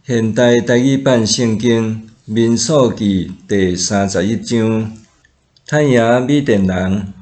現代台語版聖經民數記第三十一章，殺贏米甸人。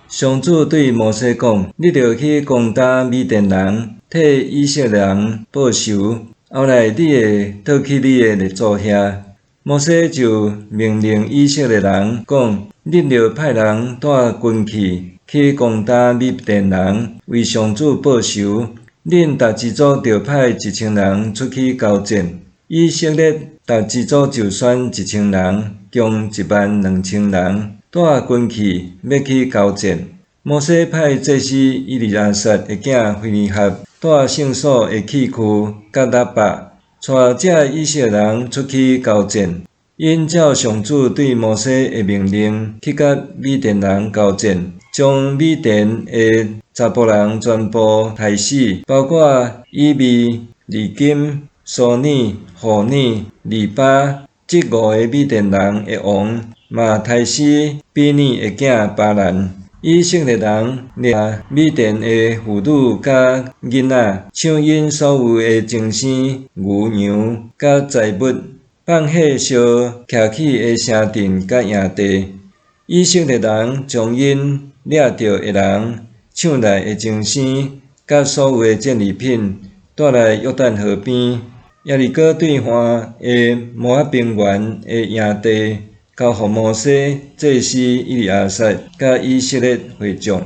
上主對摩西講：你著去攻打米甸人，替以色列人報仇。後來你會倒去你的列祖遐。摩西就命令以色列人講：恁著派人帶軍去，去攻打米甸人，為上主報仇。恁逐支族著派一千人出去交戰。以色列逐支族就選一千人，共一萬兩千人，帶軍去欲去交戰。摩西派祭司以利亞撒的囝非尼哈帶聖所的器具佮喇叭，帶這以色列人出去交戰。𪜶照上主對摩西的命令去佮米甸人交戰，將米甸的查埔人全部刣死，包括以未、利金、蘇耳、戶耳、利巴，這五个米甸人的王，嘛刣死比珥的囝巴蘭。以色列人掠米甸的婦女佮囡仔，搶𪜶所有的精牲、牛羊佮財物，放火燒徛起的城鎮佮營地。以色列人將𪜶掠著的人、搶來的精牲佮所有的戰利品帶來約旦河邊，耶利哥對岸的摩押平原的營地，交予摩西、祭司以利亞撒佮以色列會眾。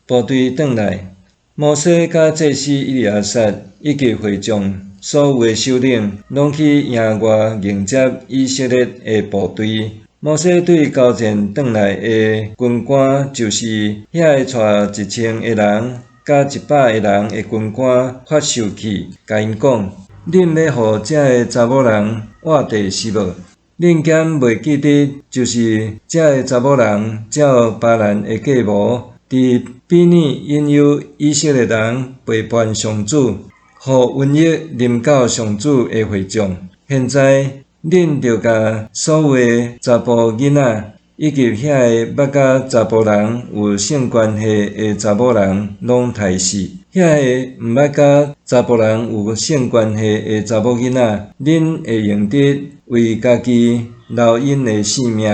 部隊轉來，摩西佮祭司以利亞撒以及會眾所有的首領，攏去營外迎接以色列的部隊。摩西對交戰轉來的軍官，就是遐个帶一千个人佮一百个人的軍官發受氣，共𪜶講：恁欲予這个查某人活著是無？恁敢袂記得，就是這个查某人照巴蘭的計謀，佇比珥引誘以色列人背叛上主，予瘟疫臨到上主的會眾。現在，恁著共所有的查埔囡仔，以及遐个捌佮查埔人有性關係的查某人攏刣死。遐个毋捌佮查埔人有性關係的查某囡仔，恁會用得為家己留𪜶的性命。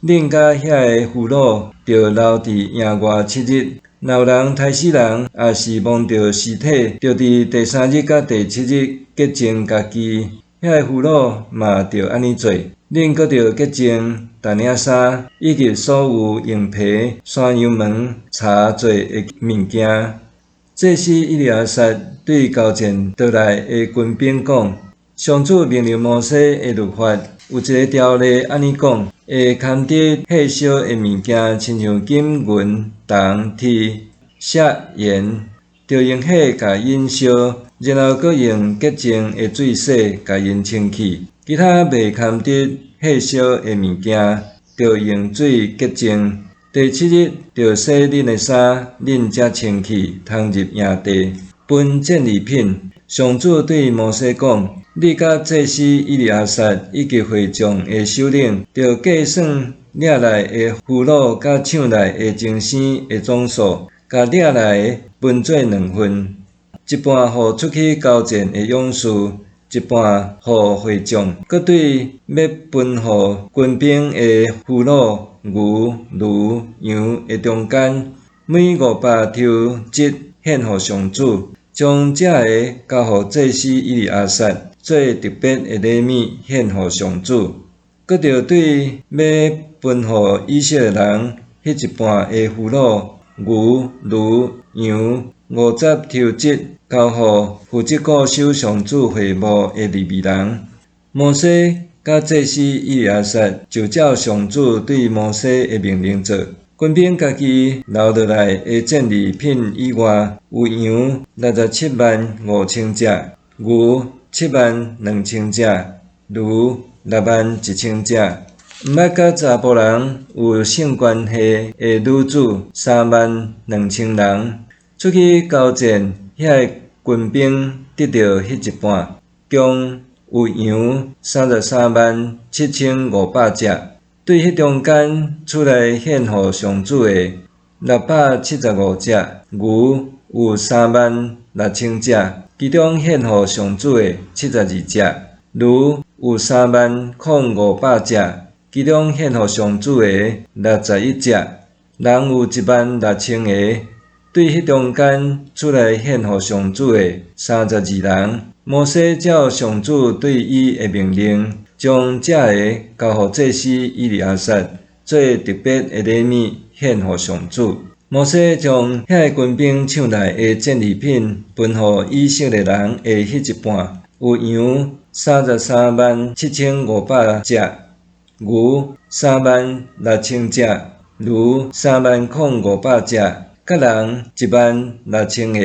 恁佮遐个俘虜著留佇營外七日。若有人刣死人，抑是摸著屍體，著佇第三日佮第七日潔淨家己。遐个俘虜嘛著按呢做。恁閣著潔淨逐領衫，以及所有用皮、山羊毛、柴做的物件。祭司以利亞撒對交戰倒來的軍兵講：上主命令摩西的律法有一个條例按呢講：會堪得火燒的物件，親像金銀銅鐵錫鉛，著用火共𪜶燒，然後閣用潔淨的水洗，共𪜶清去。其他袂堪得火燒的物件，著用水潔淨。第七日，著洗恁的衫，恁才清去，通入營地。分戰利品。上主對摩西講：你佮祭司以利亞撒以及會眾的首領，著計算掠來的俘虜佮搶來的精牲的總數，共掠來的分做兩份，一半予出去交戰的勇士，一半予會眾。閣對欲分予軍兵的俘虜、牛、驢、羊的中間，每五百抽一獻予上主，將這个交予祭司以利亞撒做特別的禮物獻予上主。閣著對欲分予以色列人彼一半的俘虜、牛、驢、羊五十抽一，交予負責顧守上主會幕的利未人。摩西佮祭司以利亞撒就照上主對摩西的命令做。軍兵家己留落來的戰利品以外，有羊六十七萬五千隻，牛七萬兩千隻，驢六萬一千隻。毋捌佮查埔人有性關係的女子三萬兩千人。出去交戰遐个軍兵得著彼一半，共有羊三十三萬七千五百隻。對彼中間出來獻予上主的六百七十五隻，牛有三萬六千隻，其中獻予上主的72隻，驢有30,500隻，其中獻予上主的61隻，人有16,000個。對彼中間出來獻予上主的32人。摩西照上主對伊的命令，將這个交予祭司以利亞撒做特別的禮物獻予上主。摩西將遐个軍兵搶來的戰利品分予以色列人的彼一半，有羊337,500隻，牛36,000隻，驢30,500隻，佮人16,000個。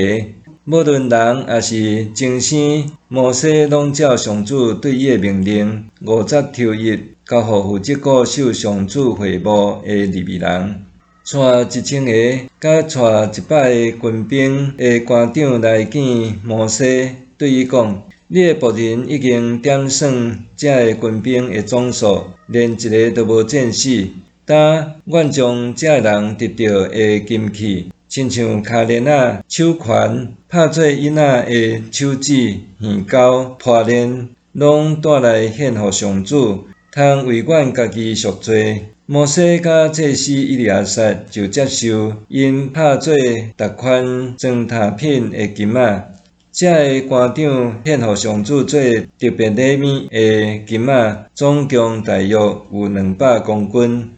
無論人抑是精牲，摩西攏照上主對伊的命令，五節抽一，交予負責顧守上主會幕的利未人。帶1000個佮帶100个軍兵的官長來見摩西，對伊講：你的僕人已經點算這个軍兵的總數，連一个都無戰死。今阮將這个人得著的金器，親像跤鏈仔、手環、拍做印仔的手指、耳鈎、破鏈，攏帶來獻予上主，通為阮家己贖罪。摩西佮祭司以利亞撒就接受𪜶拍做逐款裝塔品的金仔。這个官長獻予上主做特別禮物的金仔，總共大約有200公斤。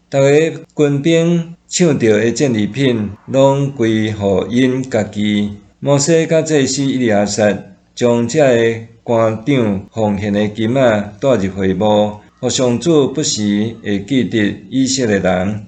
逐个軍兵搶著的戰利品，攏歸予𪜶家己。摩西佮祭司以利亞撒將這个官長奉獻的金仔帶入會幕，予上主不時會記得以色列人。